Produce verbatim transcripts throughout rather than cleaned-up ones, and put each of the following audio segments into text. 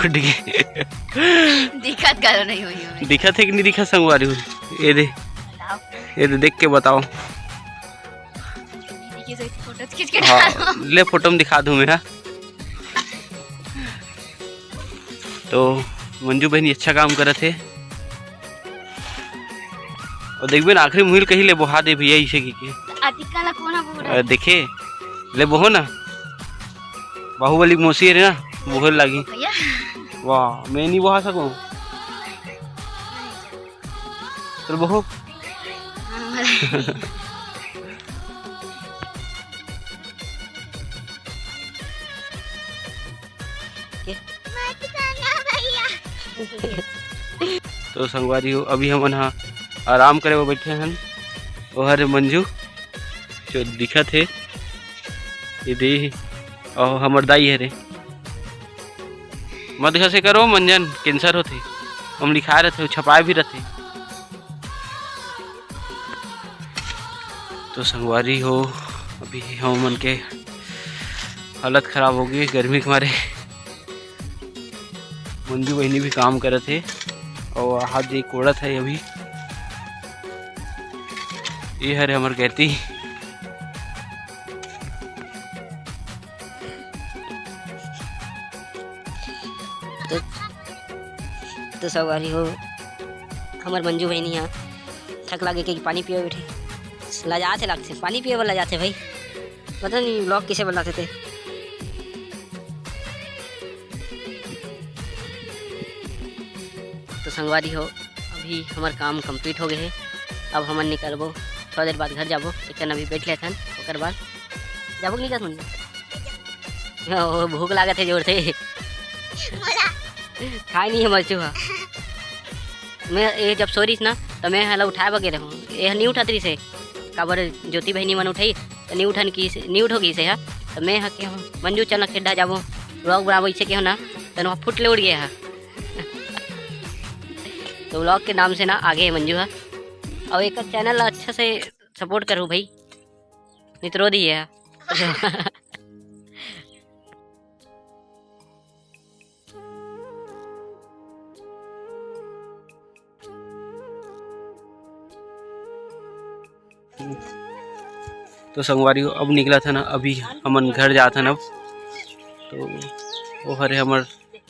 फट गए। दिखत घलो नहीं होही ओमे। दिखत हे कि नहीं दिखत संगवारी हो? ये दे, ये दे, देख के बताओ। दीदी के साथ फोटो खींच के हाँ, डालो। ले फोटो में दिखा दूँ मैं, हाँ। तो मंजू बहनी अच्छा काम करत हे। और देखबे ना, आखिरी मुहिल कही ले बोहा दे भैया, इसे की के। अतिका ला कोन ह बोल रहा अ, है? देखे, ले बोहो ना। बाहुबली के मौसी रे ना, बोहे लागी। भैया। वाह, मैं नहीं बोहा सकूँ। चल बोहो। हाँ, वाला। तो संगवारी हो, अभी हमन हा आराम करे बर बैठे हन। ओहर मंजू जो दिखत हे, ये दे, अउ हमर दाई हरे। मत घसे करो मंजन, कैंसर होथे। हम लिखाए रहते, छपाए भी रहते। तो संगवारी हो, अभी हम मन के हालत खराब हो गई गर्मी के मारे। मंजू बहिनी भी काम करत हे अउ हाथ दे कोड़त हे अभी। ये हरे हमर गैती। तो, तो संगवारी हो, हमर मंजू बहिनी ह थक लागे के पानी पिए बैठे, लजात हे लागथे, पानी पिए बर लजात हे भाई। पता नहीं vlog किसे बनाते थे। तो संगवारी हो, अभी हमर काम complete हो गए हे। अब हमन निकलबो, थोड़ा देर बाद घर जाबो। एक कन अभी बैठ लेथन, ओकर बाद जाबो कि नहीं जात मंजू? ओ, भूख लागत हे जोर से। खाए नहीं हे मरचू हा। मैं ये जब सो रहीस ना, तो मैं हला उठाए बर गे रहूँ, ये नहीं उठत रहीस हे। काबर ज्योति बहिनी मन उठाई, तो नहीं उठन की, नहीं उठो गई से हा। तो मैं हा के हूँ, "मंजू चल ना खेड्डा जाबो, vlog बनाबो," इसे के हो ना, तो वहाँ फुट ले उड़ गया हा। तो vlog के नाम से ना आगे है मंजू हा। और एक channel ला अच्छा से support करो भाई, नहीं तो रो दिए हा। तो संगवारी हो, अब निकलत हन, अभी हमन घर जात हन। अब तो वो हरे हमर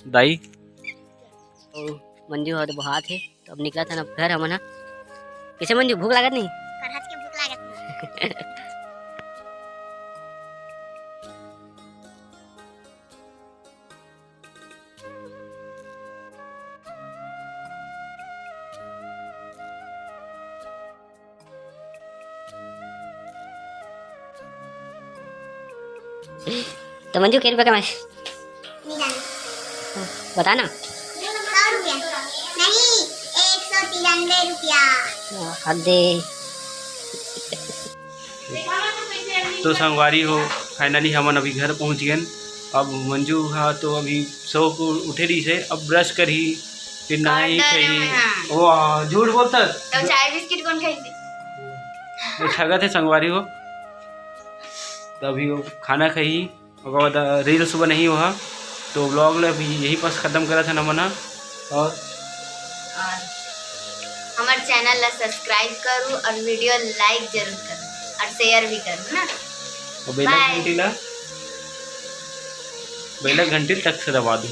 दाई। तो मंजू ह तो बोहात हे, तो अब निकलत हन अब घर हमन ह। कैसे मंजू, भूख लागत नहीं? फरहत के भूख लागत नहीं। तो मंजू, के रुपया कमाए? नहीं जाना। बता ना। सौ रुपया। नहीं, एक सौ तिरानवे रुपया। हाँ, हद दे। तो संगवारी हो, finally हमन अभी घर पहुंच गए। अब मंजू हा तो अभी सो को उठे रही से, अब brush करही, फिर नहाही, खाही। हाँ। वाह, झूठ बोलता। तो चाय बिस्किट कौन खाई? वो छगत है संगवारी हो। तो अभी वो खाना खाही, ओकर बाद reels बनाही वहाँ। तो vlog ला अभी यही पास खत्म करत हन हमन ह। और और हमर channel ला subscribe करू और video like जरूर करू और share भी करू ना। और बेल घंटी ला, बेल घंटी तक से दबा दू।